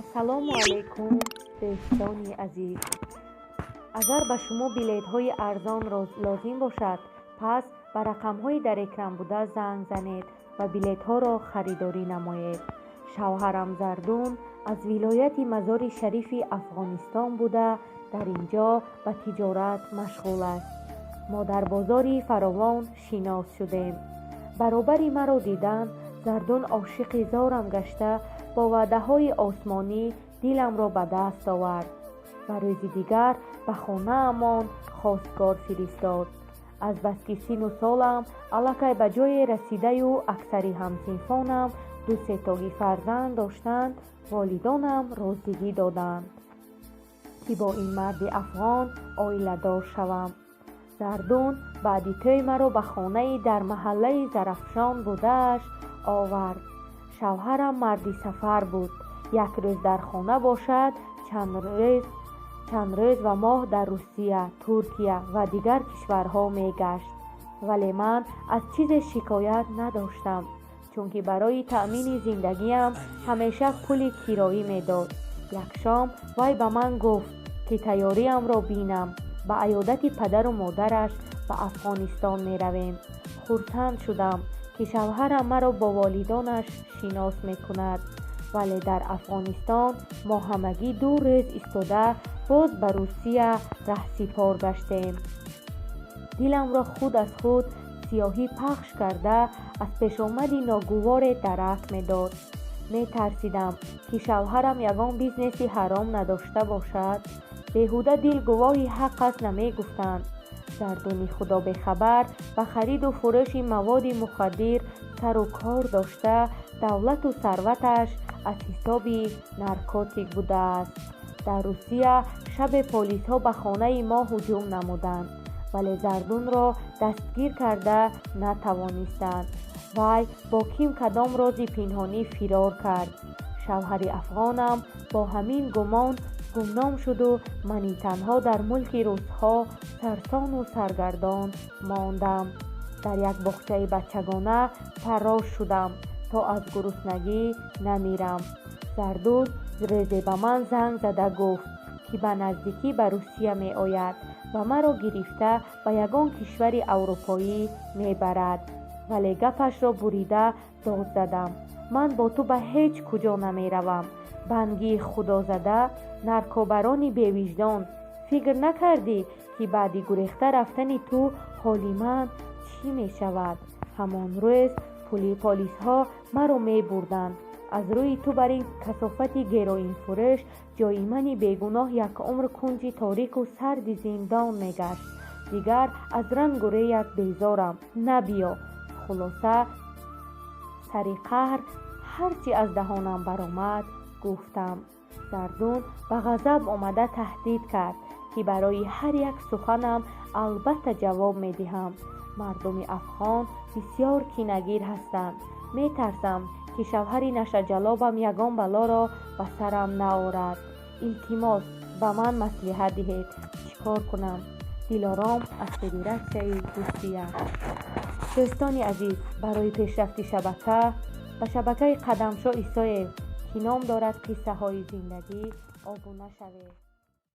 Ассалому алайкум, дӯстони азиз. Агар ба шумо билетҳои арзон лозим бошад, пас ба рақамҳои дар экран буда занг занед ва билетҳоро харидорӣ намоед. Шавҳарам Зардун аз вилояти Мазори Шарифи Афғонистон буда, дар ин ҷо ба тиҷорат машғул аст. Мо дар бозори Фаровон шинос шудем. Баробари маро дидан, Зардун ошиқи зорам гашта, бо ваъдаҳои осмонӣ диламро ба даст овард ва рӯзи дигар ба хонаамон хостгор фиристод. Азбаски сину солам аллакай ба ҷое расидаю аксари ҳамсинфонам ду-сетоги фарзанд доштанд, волидонам розигӣ доданд, ки бо ин марди афғон оиладор шавам. Зардун баъди тӯй маро ба хонаи дар маҳаллаи Зарафшон будааш овард. Шавҳарам марди сафар буд. Як рӯз дар хона бошад, чанд рӯз ва моҳ дар Русия, Туркия ва дигар кишварҳо мегашт. Вале ман аз чизе шикоят надоштам, чунки барои таъмини зиндагиам ҳамеша пули кироӣ медод. Як шом вай ба ман гуфт, ки тайёриамро бинам, ба аёдати падару модараш ба Афғонистон меравем. Хурсанд шудам, ки шавҳарам маро бо волидонаш шинос мекунад. Вале дар Афғонистон мо ҳамагӣ 2 рӯз истода, боз ба Русия раҳсипор гаштем. Диламро худ аз худ сиёҳӣ пахш карда, аз пешомади ногуворе дарак медод. Метарсидам, ки шавҳарам ягон бизнеси ҳаром надошта бошад. Беҳуда дил гувоҳи ҳақ аст намегуфтанд. Зардуни худобехабар ба хариду фурӯши маводи мухаддир сару кор дошта, давлату сарваташ аз ҳисоби наркотик будааст. Дар Русия шабе полисҳо ба хонаи мо ҳуҷум намуданд, вале Зардунро дастгир карда натавонистанд. Вай бо ким кадом рози пинҳонӣ фирор кард. Шавҳари афғонам бо ҳамин гумон гумном шуду мани танҳо дар мулки русҳо сарсону саргардон мондам. Дар як боғчаи бачагона фаррош шудам, то аз гуруснагӣ намирам. Зардун рӯзе ба ман занг зада гуфт, ки ба наздикӣ ба Русия меояд ва маро гирифта ба ягон кишвари аврупоӣ мебарад. Вале гапашро бурида дод задам: ман бо ту ба ҳеҷ куҷо намеравам. Бангии худозада, наркобарони бевиҷдон, фикр накардӣ, ки баъди гурехта рафтани ту ҳоли ман чӣ мешавад? Ҳамон рӯз полисҳо маро мебурданд. Аз рӯи ту бар ин касофати героинфурӯш ҷои мани бегуноҳ як умр кунҷи торику сарди зиндон мегашт. Дигар аз рангу рӯят безорам, набиё. Хулоса, сари қаҳр ҳарчи аз даҳонам баромад, гуфтам. Зардун ба ғазаб омада таҳдид кард, ки барои ҳар як суханам албатта ҷавоб медиҳам. Мардуми афғон бисёр кинагир ҳастанд. Метарсам, ки шавҳари нашаҷалобам ягон балоро ба сарам наорад. Илтимос, ба ман маслиҳат диҳед, чӣ кор кунам? Дилором аз Федератсияи Русия. Дӯстони азиз, барои пешрафти шабака ба шабакаи Қадамшо Исоев, ки ном дорад Қиссаҳои зиндагӣ, обуна шавед.